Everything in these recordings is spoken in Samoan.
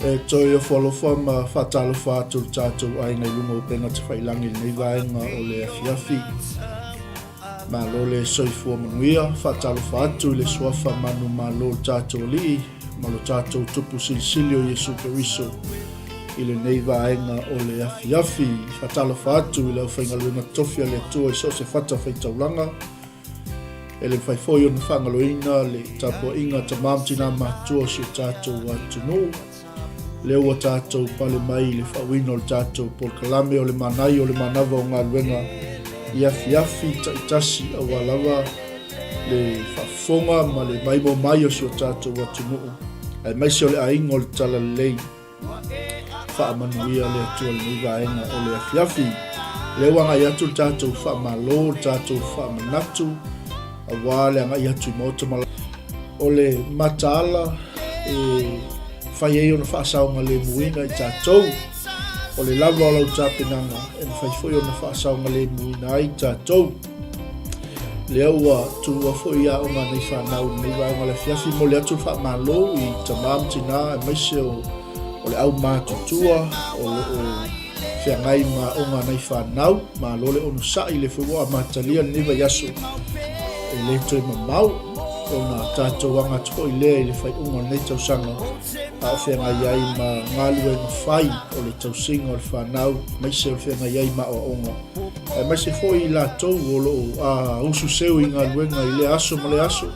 E toe ofo alofa ma faatalofa atu le tatou aiga i luga o upega tafailangi i lenei vaega o le afiafi. Malo le soifua manuia, faatalofa atu i le suafa manumalo o le tatou Alii ma lo tatou Tupu Silisili o Iesu Keriso i lenei vaega o le afiafi. Faatalofa atu i le aufaigaluega totofi a le Atua i so o se fata faitaulaga. E le mafai foi ona faagaloina le tapuaiga a tama ma tina matutua o si o tatou atunuu. Lea ua tatou pale mai i le faauiina o le tatou polokalame o le manaia o le manava o galuega i afiafi taitasi aua lava le faafofoga ma le maimoa mai o si o tatou atunuu aemaise o le aiga o le Talalelei. Faamanuia le Atua i lenei vaega o le afiafi. Lea ua agai atu le tatou faamalo, le tatou faamanatu aua le agai atu i maota ma o le mataala e fai ai ona faasaogalemuina i tatou. O le lava o lau tapenaga e mafai foi ona faasaogalemuina ai tatou. Lea ua tuua foi aoga a nei fanau i lenei vaega o le afiafi. Momoli atu le faamalo i tama ma tina aemaise o le au matutua o lo o feagai ma aoga a nai fanau. Malo le onosai, lea foi ua amatalia lenei vaiaso e le toe mamao ona tatou aga atu foi lea i le faaiuga o lenei tausaga a o feagai ai ma galuega fai o le tausiga o le fanau, aemaise o le feagai ai ma aoaoga, aemaise foi i latou o lo o usu seu i galuega i lea aso ma lea aso,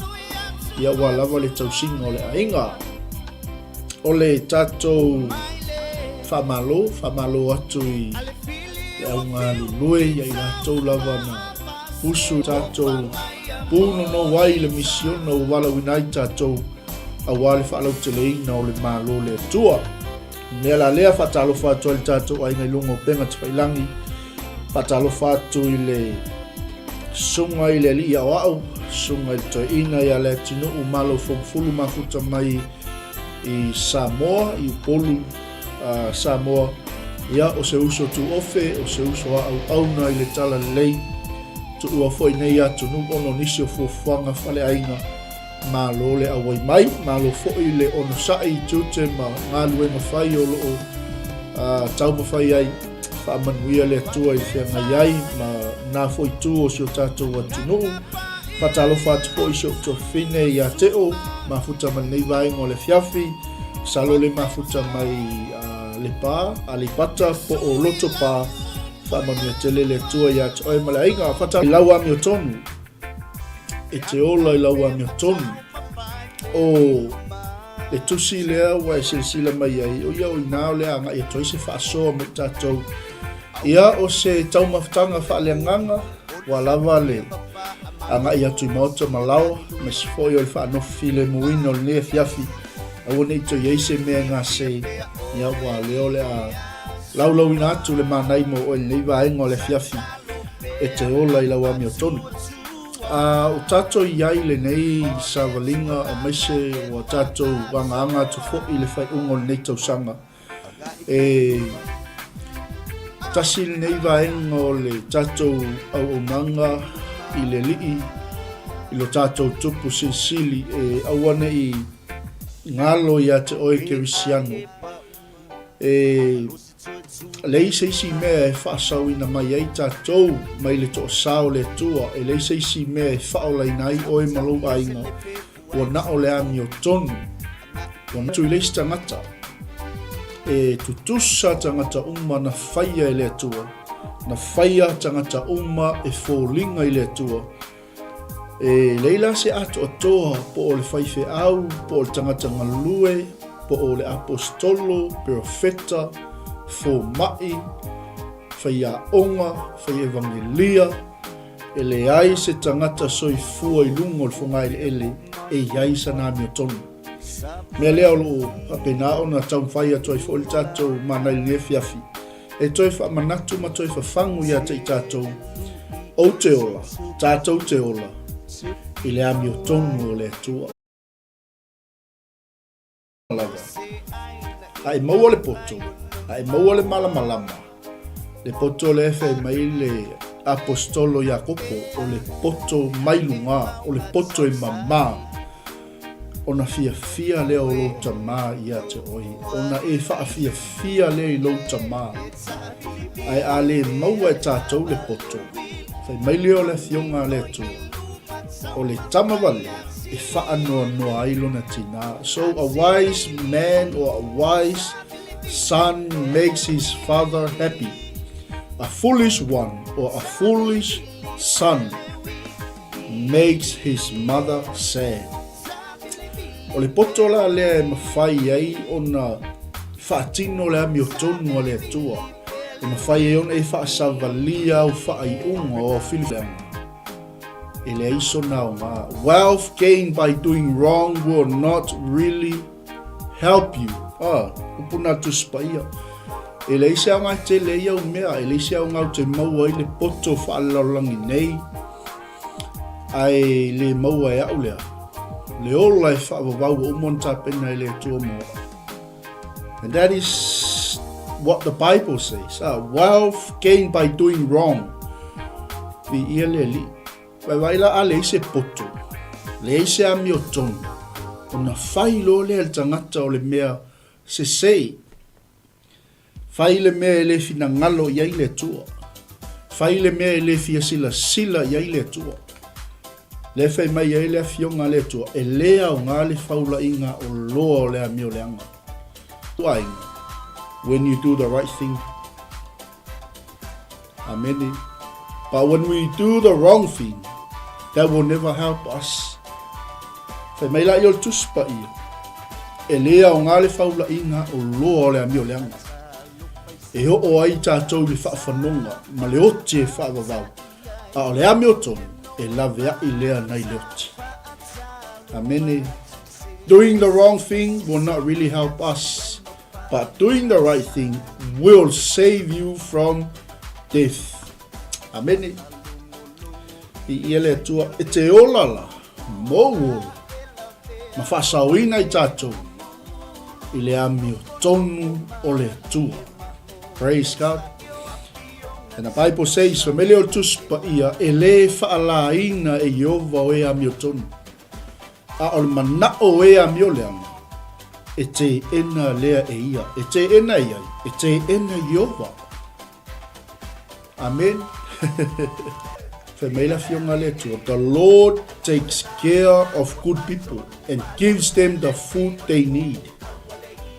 ia ua lava le tausiga o le aiga. O le tatou faamalo, faamalo atu i le au galulue ia i latou lava na usu tatou punonou ai i le misiona ua valaauina ai tatou aua le faalauteleina o le Malo o le Atua. Mea la lea, faatalofa atu ai le tatou aiga i luga o upega tafailangi, faatalofa atu i le susuga i le alii aoao, susuga i le toeaina ia Leatinuu Malo Fomufulu mafuta mai i Samoa, i Upolu, uh, Samoa. Ia, o se uso tuofe, o se uso auauna i le talalelei, tuua foi nei atunuu ona o nisi o fuafuaga faaleaiga Malo le auai mai, malo foi le onosai i tiute ma galuega fai o lo o taumafai ai. Faamanuia le Atua i feagai ai ma na foi itu o si o tatou atunuu. Faatalofa atu foi i si ou tuafafine ia Teo, mafuta mai lenei vaega o le afiafi. Masalo le mafuta mai Lepa, Aleipata po o Lotopa. Faamanuia tele le Atua ia te oe ma le aiga. Faatalofa i lau amiotonu. E te ola i lau amiotonu. O le tusi lea ua e silasila mai ai, o ia o i ina o le a agai atu ai se faasoa mo i tatou. Ia, o se taumafataga faaleagaga, ua lava le agai atu i maota ma laoa, aemaise foi o le faanofo filemuina o lenei afiafi, aua ne i toe i ai se mea e gase, ia, ua lea o le a laulauina atu le manai mo oe i lenei vaega o le afiafi. E te ola i lau amiotonu. A o tatou i ai i lenei savaliga aemaise ua tatou agaaga atu foi i le faaiuga o lenei tausaga, e tasi lenei vaega o le tatou auaunaga i le Alii, i lo tatou Tupu Silisili, e aua ne i galo ia te oe Kerisiano. E... Leai se isi mea e faasaoina mai ai tatou mai le toasa o le Atua, e leai se isi mea e faaolaina ai oe ma lou aiga, ua na o le amiotonu. Ua atu i le isi tagata, e tutusa tagata uma na faia e le Atua, na faia tagata uma e foliga i le Atua. E leai la se atoatoa po o le faifeau, po o le tagata galue, po o le aposetolo, perofeta, fomai, faiaoga, faievagelia, e leai se tagata soifua i luga o le fogaeleele e i ai sana amiotonu. Mea lea o lo o faapena ona taumafai atu ai foi le tatou mana i lenei afiafi, e toe faamanatu ma toe fafagu ia te i tatou, ou te ola, tatou te ola i le amiotonu o le Atua. Lava. A e maua le poto, a e maua le malamalama, le poto lea e fai mai le aposetolo Iakopo, o le poto mai luga, o le poto e mamā, Ona fiafia lea o lou tamā ia te oe, ona e faafiafia lea i lou tamā. Ae a le maua e tatou le poto, fai mai lea o le Afioga a le Atua, o le tama valea e faanoanoa ai lona tinā. So a wise man or a wise son makes his father happy. A foolish one or a foolish son makes his mother sad. O le poto la lea e mafai ai ona faatino le amiotonu a le Atua, e mafai ai ona e faasavalia au faaiuga o au filifiliga. E leai sona aoga. Wealth gained by doing wrong will not really help you. Ah, upu nā Tusi Paia. E leai se aoga e tele ai au mea, e leai se aoga ou te maua ai le poto faalelalolagi nei, ae le maua e au lea. Le ola e faavavau ua uma ona tapena e le Atua mo au. And that is what the Bible says. Wealth gained by doing wrong. Viia le Alii. Vaivai la a leai se poto, leai se amiotonu, ona fai loa lea e le tagata o le mea sesei. Fai le mea e le finagalo i ai le Atua. Fai le mea e le fia silasila i ai le Atua. Lea e fai mai ai le Afioga a le Atua, e le aoga le faulaiga o loa o le amio leaga. Aiga, when you do the right thing, Amene. But when we do the wrong thing, that will never help us. Fai mai la i o le Tusi Paia, e lē aoga le faulaiga o loa o le amio leaga. E oo ai tatou i le faafanoga ma le oti e faavavau, a o le amiotonu e laveai lea nai le oti. Amene. Doing the wrong thing will not really help us. But doing the right thing will save you from death. Amene. I ia le Atua, e te ola la, mou ola, ma faasaoina i tatou i le amiotonu o le Atua. Praise God. And the Bible says, Fai mai lea o le Tusi Paia, e lē faalaina e Ieova o e amiotonu. A o le manaʻo o e amio leaga, e teena lea e ia. E teena e ai, e teena Ieova. Amen. Fai mai le Afioga a le Atua, The Lord takes care of good people and gives them the food they need.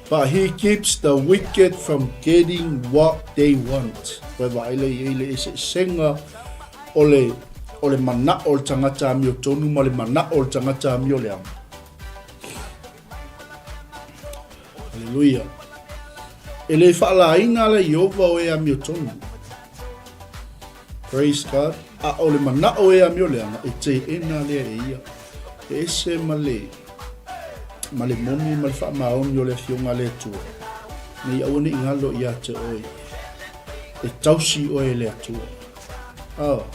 But he keeps the wicked from getting what they want. Koe vaai le i ai le eseesega O le, o le manaʻo o le tagata amiotonu ma le manaʻo o le tagata amioleaga. Aleluia. E le faalaina ala Ieova o e amiotonu. Praise God. A o le manaʻo e amioleaga, e teena lea e ia. E ese ma le, ma le moni ma le faamaoni o le Afioga a le Atua. Ne i aua ne i galo ia te oe. E tausi oe e le Atua. Oh.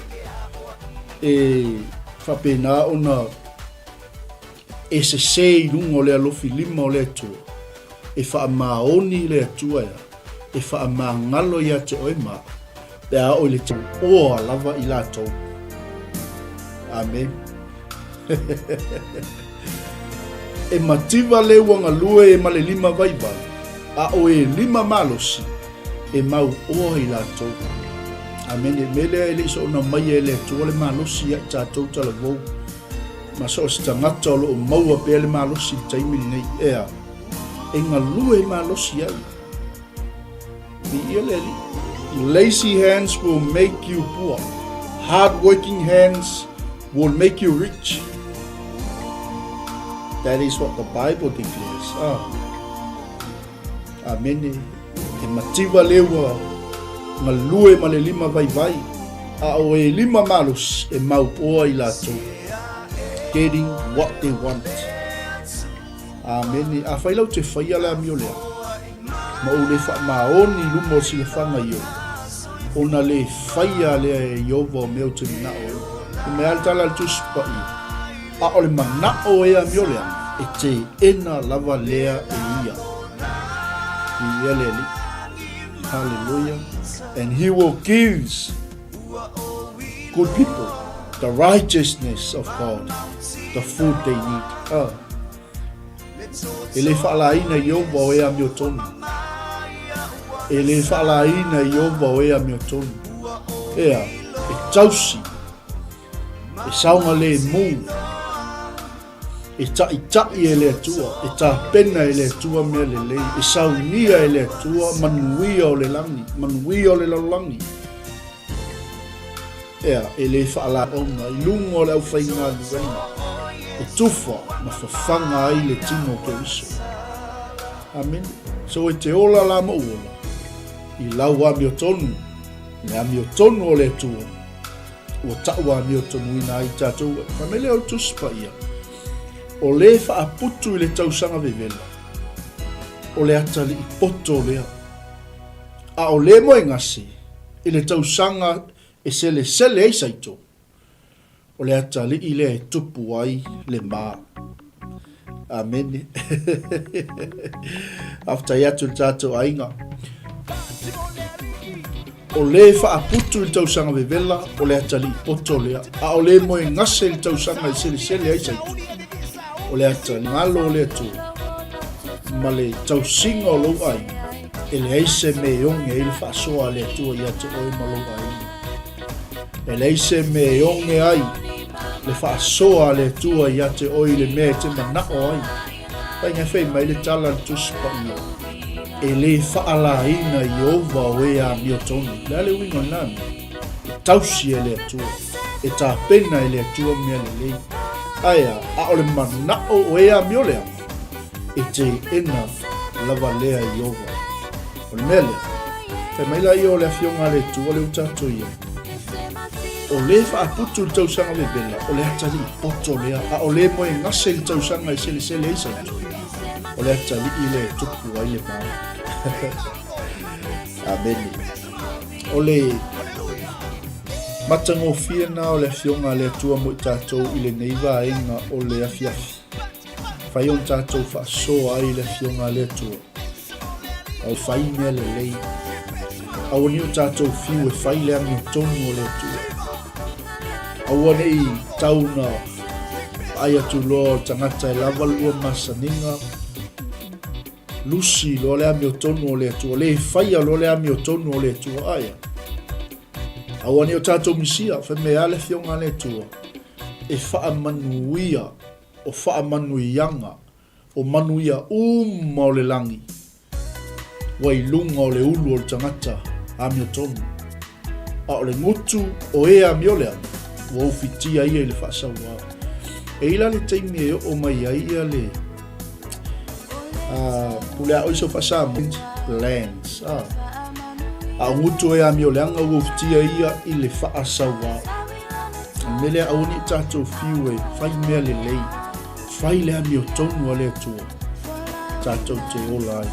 E faapena ona e sesē i luga o le alofi lima o le Atua, e faamaoni i le Atua ea, e faamagalo ia te oe ma au, pe a oo i le tauoa lava i latou. Amen. E mativa le ua galue ma le lima vaivai, a o e lima malosi. E mau oa i latou. Amene. Me lea e le i soona mai e le Atua le malosi ia i tatou talavou. Ma so o se tagata o loo maua pea le malosi i le taimi lenei. Ea, e galue malosi ai. Viia le Alii. Lazy hands will make you poor. Hard working hands will make you rich. That is what the Bible declares. Ah. Amene. E mativa le ua galue ma le lima vaivai, a o e lima malosi e mau oa i latou. Getting what they want. Amene. Afai lau te faia le amio lea, ma ou le faamaoni i luma o le silafaga Ieova, ona le faia lea e Ieova o mea ou te manao ai. Fai mai lava le tala a le Tusi Paia, A o le manao e amio leaga, e teena lava lea e ia. Viia le Alii. Hallelujah. And he will give good people the righteousness of God, the food they need. Ah. E le faalaina Ieova o e amiotonu. E le faalaina Ieova o e amiotonu. Ea, e tausi, e saogalemu, e taʻitaʻi e le Atua, e tapena e le Atua mea lelei, e saunia e le Atua manuia o le lagi, manuia o le lalolagi. Ea, e le faalaona i luga o le aufaigaluega e tufa ma fafaga ai le tino o Keriso. Amene. So e te ola la ma ou ola, i lau amiotonu, le amiotonu o le Atua, ua ta'u amiotonuina ai tatou. Fai mai lea o le Tusi Paia, o le faaputu i le tausaga vevela, o le atalii poto lea. A o le moegase i le tausaga e selesele ai saito, o le atalii lea e tupu ai le ma. Amene. Faafetai atu i le tatou aiga. O le faaputu i le tausaga vevela, o le atalii poto lea. A o le moegase i le tausaga e selesele ai saito, o le atalingalo o le Atua ma le tausiga o lou aiga, e leai se mea e oge ai le faasoa a le Atua ia te oe ma lou aiga. E leai se mea e oge ai le faasoa a le Atua ia te oe i le mea e te manao ai. Faiga e fai mai le tala a le Tusi Paia, E le faalaina Ieova o e amiotonu. O le a le uiga o lena mea? E tausi e le Atua, e tapena e le Atua mea lelei. Ae a, a o le manao o e amioleaga, e teena lava lea Ieova. O le mea lea, fai mai laia o le Afioga a le Atua lea ua tatou i ai. O le faaputu i le tausaga vevela, o le atalii poto lea, a o le moegase i le tausaga e selesele ai saito, o le atalii lea e tupu ai le ma. Amene. O le matagofie na o le Afioga a le Atua mo i tatou i lenei vaega o le afiafi. Fai ona tatou faasoa ai le Afioga a le Atua. Au fai mea lelei. Aua nei o tatou fiu e fai le amiotonu o le Atua. Aua nei tau na vaai atu loa o le tagata e lava lua masaniga, lusi loa le amiotonu o le Atua, le faia loa le amiotonu o le Atua. Aia. Aua nei o tatou misia, fai mai a le Afioga a le Atua, e faamanuia o faamanuiaga o manuia uma o le lagi ua i luga o le ulu o le tagata amiotonu, a o le gutu o e amioleaga ua ufitia ia i le faasauā. E i la le taimi e oo mai ai ia le pule a oi so faasamoa lands. A o gutu o e amioleaga ua ufitia ia i le faasauā. O le mea lea aua ne i tatou fiu e fai mea lelei, fai le amiotonu a le Atua, tatou te ola ai.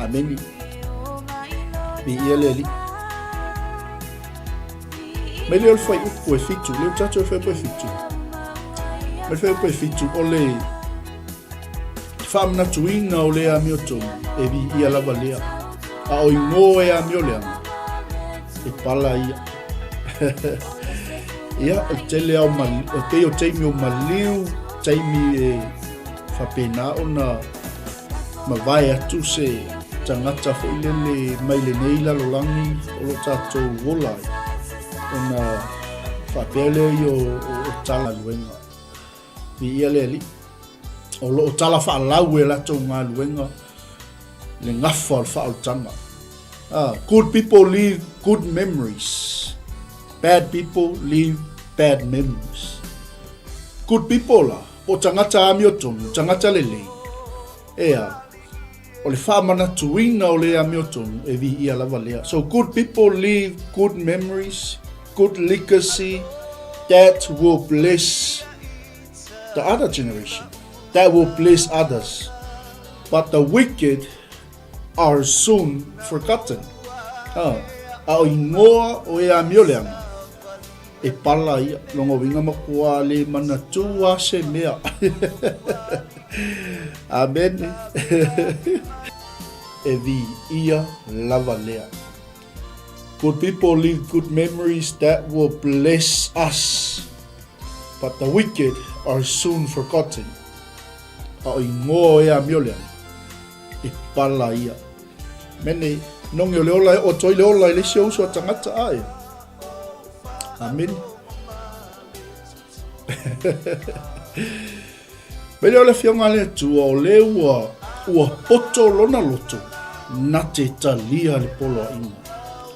Amene. Viia le Alii. Mai lea o le fuaiupu e fitu, lea ua tatou e fuaiupu e fitu. Mai le fuaiupu e fitu, o le faamanatuina o le amiotonu, e viia lava lea. A o igoa e amioleaga, e pala ia. Ia, o le tele lava o maliu, e pei o taimi o maliu, taimi e faapena ona mavae atu se tagata foi lele mai lenei lalolagi o lo o tatou ola ai, ona faapea lea ia o tala galuega. Viia le Alii. O lo o tala faalau e latou galuega le gafa o le faaolataga. Ah, good people leave good memories. Bad people leave bad memories. Good people la, po o tagata amiotonu, tagata lelei. Ea, o le faamanatuina o le amiotonu e viia lava lea. So good people leave good memories, good legacy that will bless the other generation, that will bless others. But the wicked are soon forgotten. A, a o ingoa o e amio leaga, e pala ia, longa uiga makuā le manatu a se mea. Amene. E viia lava lea. Good people leave good memories that will bless us, but the wicked are soon forgotten. A o ingoa o e amio leaga, e pala ia. Mene, nongi o le ola e o toi le ola i le isi o uso a tagata ae. Amen. Mele o le afioga a le Atua o le ua ua poto lona loto na te talia le poloaiga,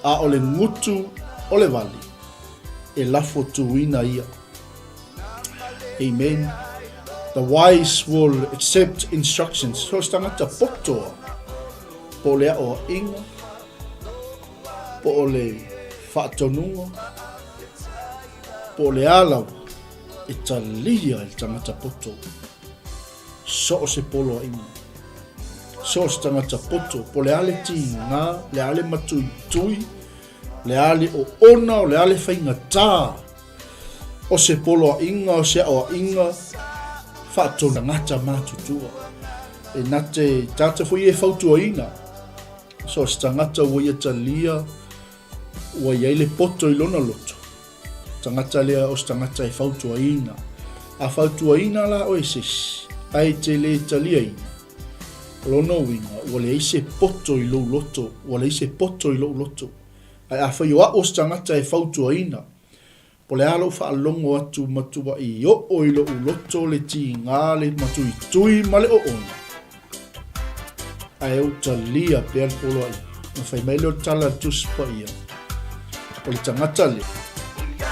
a o le gutu o le vale e lafo tuina ia. Amen. The wise will accept instructions. So se tagata poto po o le aʻoaʻiga, po o le faatonuga, po o le a lava e talia e le tagata poto. So o se poloaiga. So o se tagata poto, po o le a le tiga, le a le matuitui, le a le oona, o le a le faigatā o se poloaiga, o se aʻoaʻiga faatonu tagata matutua. E na te tagata foi e fautuaina, so o se tagata ua ia talia, ua i ai le poto i lona loto, tagata lea o se tagata e fautuaina. A fautuaina la oe se isi, ae te le taliaina, o lona uiga, ua leai se poto i lou loto, ua leai se poto i lou loto. Ae afai o a'u o se tagata e fautuaina, po o le a lou faalogo atu matuaʻi oo i loʻu loto le tiga, le matuitui ma le oona, ae ou talia pea le poloaiga. Ona fai mai lea o le tala a le Tusi Paia, o le tagata lea,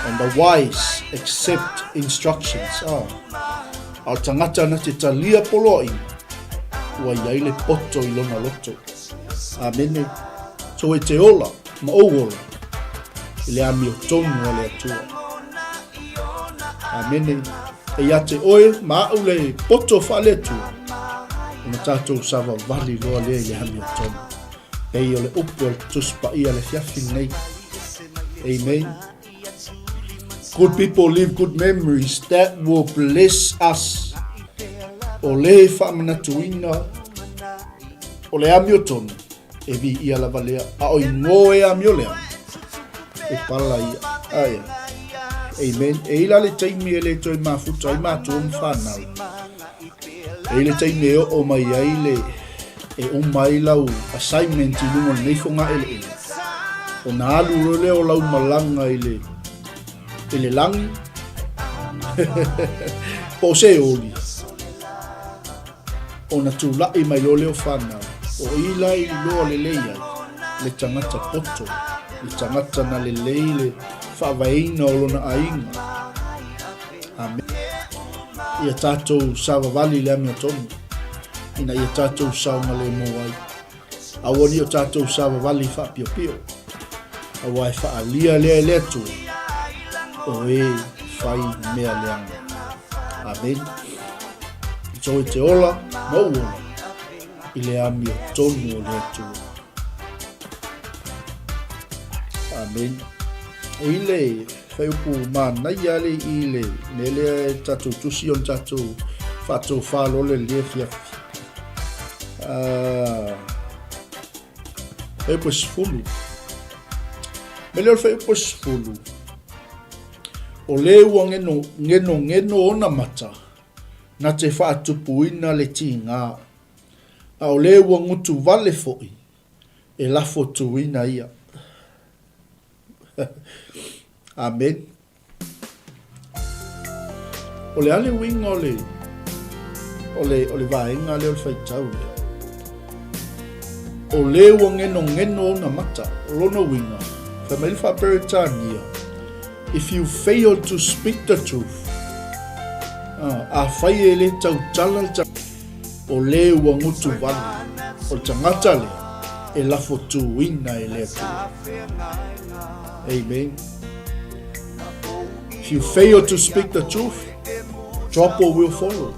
and the wise accept instructions. Ah. A o le tagata na te talia poloaiga, ua i ai le poto i lona loto. Amene. So e te ola, ma ou ola, i le amiotonu a le Atua. Amene. E ia te oe ma a'u le poto faale-Atua, ona tatou savavali loa lea i le amiotonu. Pei o le upu a le Tusi Paia le afiafi lenei. Amen. Good people leave good memories that will bless us. O le faamanatuina o le amiotonu e viia lava lea, a o ingoa e amio lea, e pala ia. Aia. Amen. E ila le taimi e le toe mafuta ai mātua ma whanau. E i le taimi e oo mai ai le e uma ai lau assignment i luga o lenei fogaeleele. Ona alu loa lea o lau malaga i le i le lagi po o se oli ona tulaʻi mai loa lea o whanau. O i la i loa lelei ai le tagata poto, le tagata na lelei le faavaeina o lona aiga. Amen. Ia tatou savavali i le amiotonu, ina ia tatou saogalemu ai. Aua ne i o tatou savavali faapiopio, aua e faaalia lea e le Atua, o e fai mea leaga. Amen. So e te ola ma ou ola i le amiotonu o le Atua. Amen. E i le whaiupu manaia le i le mea lea e tatou tusi ona tatou faatofā loa le le afiafi. Whaiupu e 10. Mea lea o le whaiupu e 10. O le ua ngeno, ngeno, ngeno ona mata, na te whaatupuina le tīngā. A o le ua ngutu wale foʻi. e lafotuina ia. Amen. O le a le uiga o le, o le, o le vaega lea o le faitau lea? O le ua genogeno ona mata, o lona uiga, fai mai le Faa-Peretania, If you fail to speak the truth, afai e le tautala le o le ua gutu vale, o le tagata lea e lafotuina e le Atua. Amen. If you fail to speak the truth, trouble will follow.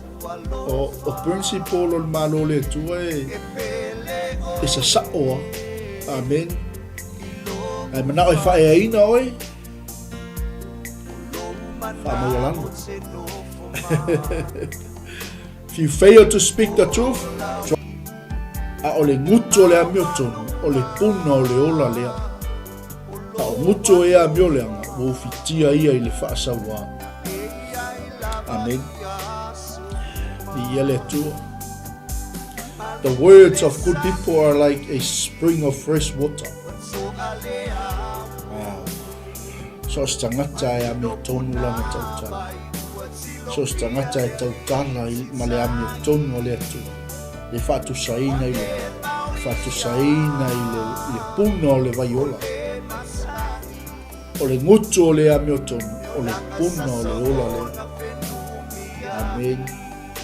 O, o principle o le Malo le Atua e, e sasao a. Amen. Ae manao e whaeaina oe, whaamaualalo. If you fail to speak the truth, a o le gutu o le amiotonu, o le puna o le ola lea. A o gutu o e amioleaga, ua ufitia ia i le faasauā. Amen. Viia le Atua. The words of good people are like a spring of fresh water. Wow. So se tagata e amiotonu lana tautala. So se tagata e tautala ma le amiotonu a le Atua. E faatusaina i le, faatusaina i le, i le puna o le vaiola. O le gutu o le amiotonu, o le puna o le ola lea. Amen.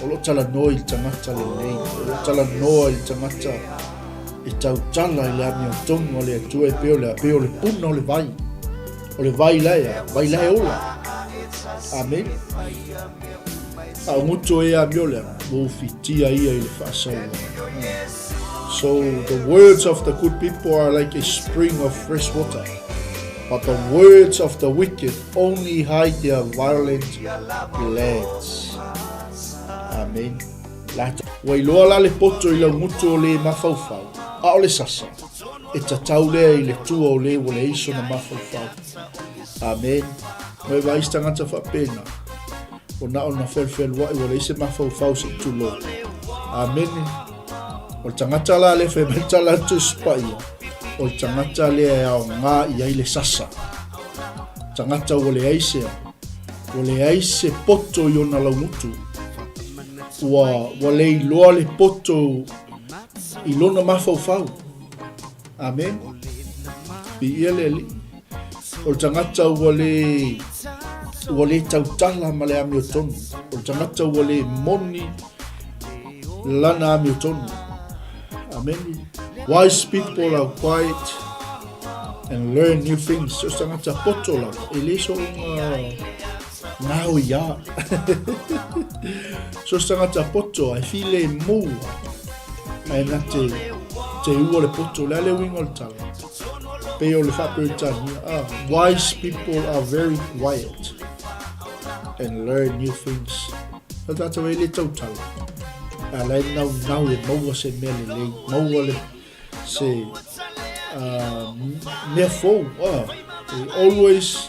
O lo talanoa i le tagata lelei, o lo talanoa i le tagata e tautala i le amiotonu a le Atua e pei o le, pei o le puna o le vai. O le vai la ea, vai la e ola. Amen. A o gutu e amio lea, ua ufitia ia i le faasaua. So the words of the good people are like a spring of fresh water, but the words of the wicked only hide their violent plans. Amen. Ua iloa la le poto i lau gutu o le mafaufau, a o le sasa, e tatau lea i le tua o le ua leai sona mafaufau. Amen. Mo e vaai se tagata faapena, o na o na felufeluaʻi ua leai se mafaufau seʻi tulou. Amene. O le tagata la lea fai mai le tala a le Tusi Paia, o le tagata lea e aoga i ai le sasa. Tagata ua leai se, ua leai se poto i ona laugutu. Ua, ua le iloa le poto i lona mafaufau. Amen. Viia le Alii. O le tagata ua le, ua le tautala ma le amiotonu. O le tagata ua le moni lana amiotonu. Amen. Wise people are quiet and learn new things. So se tagata poto lava, e le soonga ngao ia. So se tagata poto, e file mua. Ae na te, te ua le poto, le a le uiga o le tala. Pei o le Faa-Peretania, ah, wise people are very quiet and learn new things. O tātou e le tautala. A lai nau nau e maua se mea lelei, maua le se mea fou. Ah, they always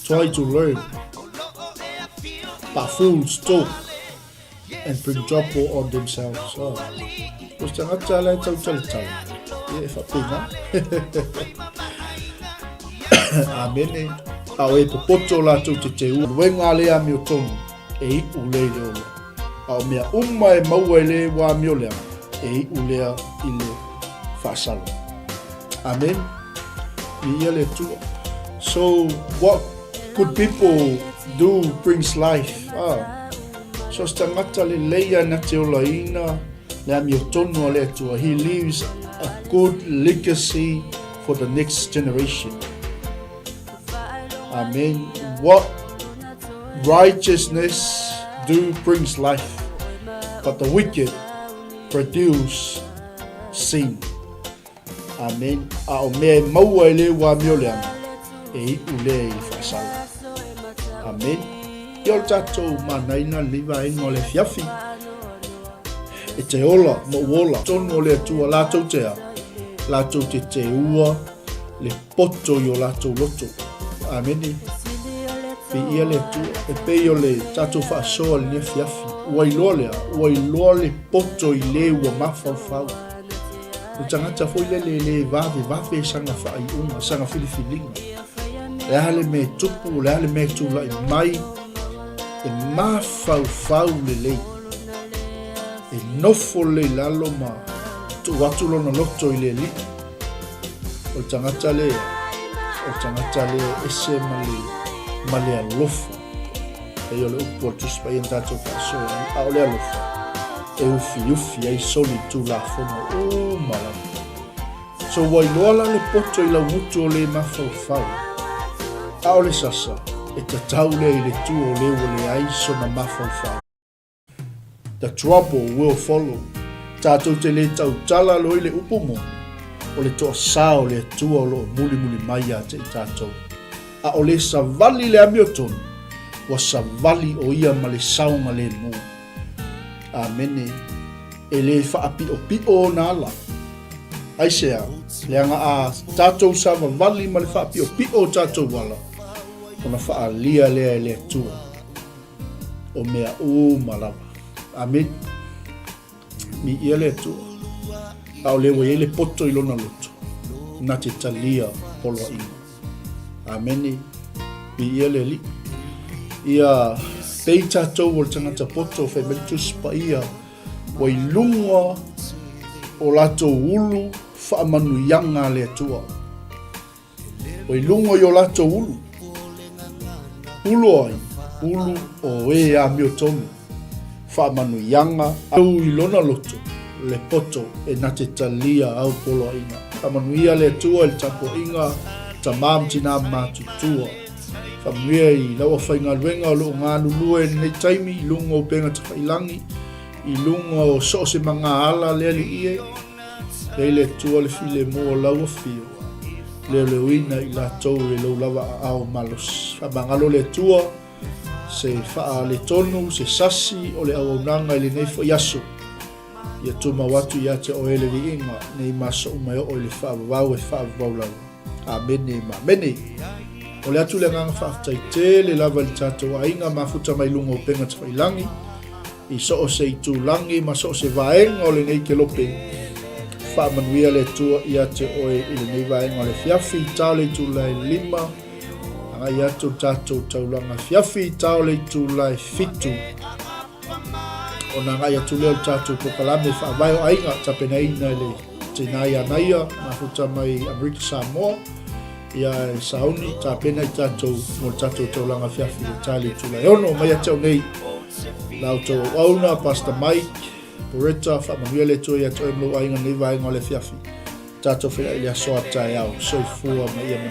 try to learn. But fools talk and bring trouble on themselves. Oh. Ko se tangata la e tautalatala. Ia e whapena. Amene. A o e popoto lātou te te ua. Luenga le amio tonu e iu le i le ola. A o mea uma e maua i le wā amio lea e iu lea i le whaasalo. Amen. Viia le Atua. So what good people do brings life. Ah. So se tagata lelei a na te olaina le amiotonu a le Atua. He leaves a good legacy for the next generation. Amen. What righteousness do brings life, but the wicked produce sin. Amen. A o mea e maua e le ua amio leaga, e iʻu lea i le faasala. Amen. Ia o le tatou manaina lenei vaega o le afiafi. E te ola ma u ola. Tonu o le Atua latou te a, latou te teua le poto i o latou loto. Amene. Viia le Atua. E pei o le tatou faasoa i lenei afiafi. Ua iloa lea, ua iloa le poto i le ua mafaufau. O le tagata foi lele e le vavevave sana faaiuga, sana filifiliga. O le a le mea e tupu, o le a le mea e tulai mai, e mafaufau lelei. E nofo lelei i lalo ma tuu atu lona loto i le Alii. O le tagata lea, o le tagata lea e ese ma le, ma le alofa. Pei o le upu a le Tusi Paia na tatou faasoa ai, a o le alofa, e ufiufi ai solitulafono uma lava. So ua iloa la le poto i laugutu o le mafaufau, a o le sasa, e tatau lea i le tu o le ua leai sona mafaufau. The trouble will follow. Tatou te le tautala loa i le upu moni, o le toasā o le Atua o lo o mulimuli mai ia te i tatou. A o le savali le amiotonu, ua savali o ia ma le saogalemu. Amene. E le faapiʻopiʻo ona ala. Aisea? Leaga a tatou savavali ma le faapiʻopiʻo o tatou ala, ona faaalia lea e le Atua. o mea uma lava. Amene. Miia le Atua. A o le ua i ai le poto i lona loto, na te talia poloaiga. Amene. Miia le Alii. Ia pei tatou o le tagata poto fai mai le Tusi Paia ua i luga o latou ulu faamanuiaga a le Atua. Ua i luga i o latou ulu. Ulu o ai? Ulu o e amiotonu. Faamanuiaga au i lona loto, le poto e na te talia au poloaiga. Faamanuia le Atua i le tapuaiga, tama ma tina matutua. Faamanuia i lau aufaigaluega o lo o galulue i lenei taimi i luga o upega tafailangi, i luga o so o se magaala le Alii e. Lei le Atua le filemu o lau afio, leoleoina i latou e lou lava aao malosi. Faamagalo le Atua, se faaletonu, se sasi o le auaunaga i lenei foi aso. Ia tumau atu ia te oe le viiga, nei ma aso uma e oo i le faavavau e faavavau lava. Amene ma amene. Momoli atu le agaga faafetai tele lava i le tatou aiga mafuta mai luga o upega tafailangi i so o se itulagi ma so o se vaega o lenei kelope. Faamanuia le Atua ia te oe i lenei vaega o le afiafi, ta o le itula e 5, agai atu le tatou taulaga afiafi, ta o le itula e 7. Ona agai atu lea o le tatou polokalame faavae o aiga tapenaina e le tina ia Naia, mafuta mai Amerika Samoa, ia e sauni tapena i tatou mo le tatou taulaga afiafi le ta le itula e 6 mai ia te au nei. La outou auauna, Pastor Mike, Boretta, faamanuia le Atua ia te oe ma lou aiga nei vaega o le afiafi. Tatou feiloai i le aso a taeao. Soifua ma ia manuia.